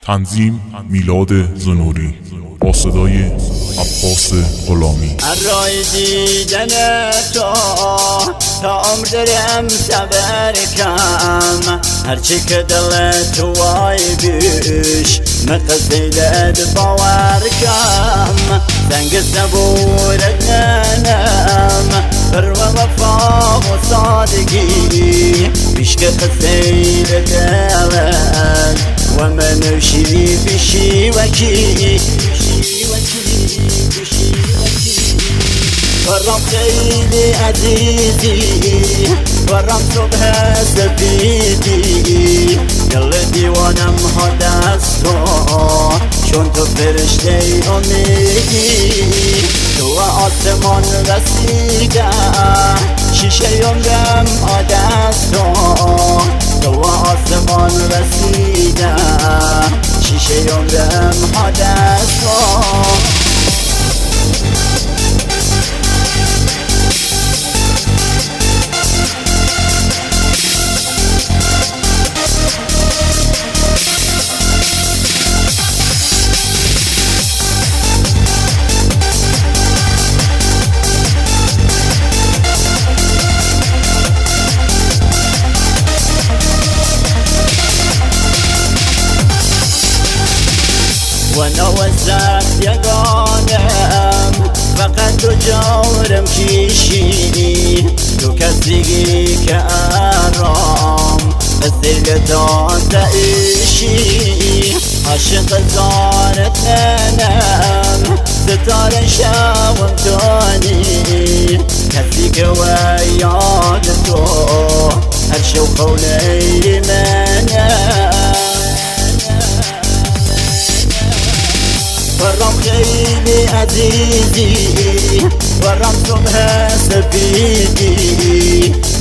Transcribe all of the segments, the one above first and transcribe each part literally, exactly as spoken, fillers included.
تنظیم میلاد زنوری با صدای عباس غلامی. Her ay dîdene to, ta umdirem seber kem. Her çi ki dil tu way biş, me qisey led bawer kem. Deng sebûret nenem, bir we wefa û sadgî, bişke qisey led we menewşî bişî wekî. Weram xeylî ezîzî, weram sobhe sepîdî. Gel dîwanem ha desto, çon tu firiştey umîdî. Tu we asman resîde, şîşeyom dem a desto. Tu we asman resîde, şîşeyom dem a desto. Wena wezet yeganem, feqet tu carim kişî, tu kesî ke eram, ez ê li date îşî. Aşiq zaret nenem, sitarên şewim tonî, kesî ke we yad to, her şew xewneyî me ne. Weram xeylî ezîzî, weram sobhe sepîdî.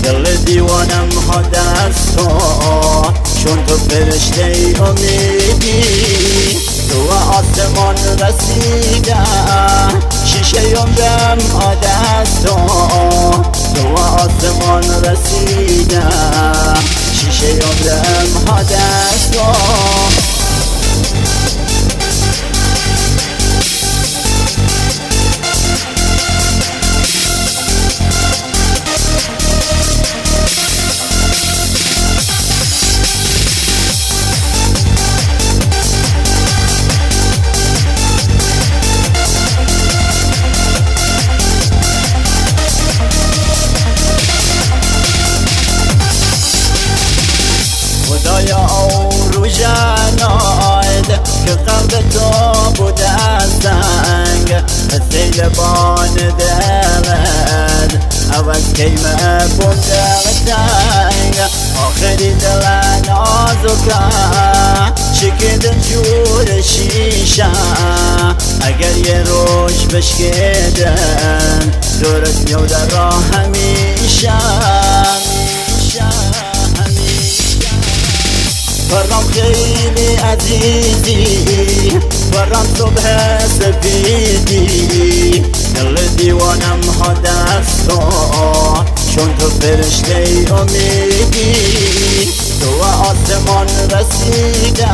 Dil dîwanem ha desto, çon tu firiştey umîdî. Tu we asman resîde, şîşeyom dem a desto. Tu we asman resîde, şîşeyom dem ha desto. Xwedaya ew rojanayê de, ke qelbê to bû desteng, hestê li ban dered, ew ez keyme bûm desteng. Axirî dile nazoka, şikindin jûr şîşe, eger yê roj bişkêdin, dûr ez nêw de ra hemîşe. Weram xeylî ezîzî, weram sobhe sepîdî. Dil dîwanem ha desto, çon tu firiştey umîdî. Tu we asman resîde,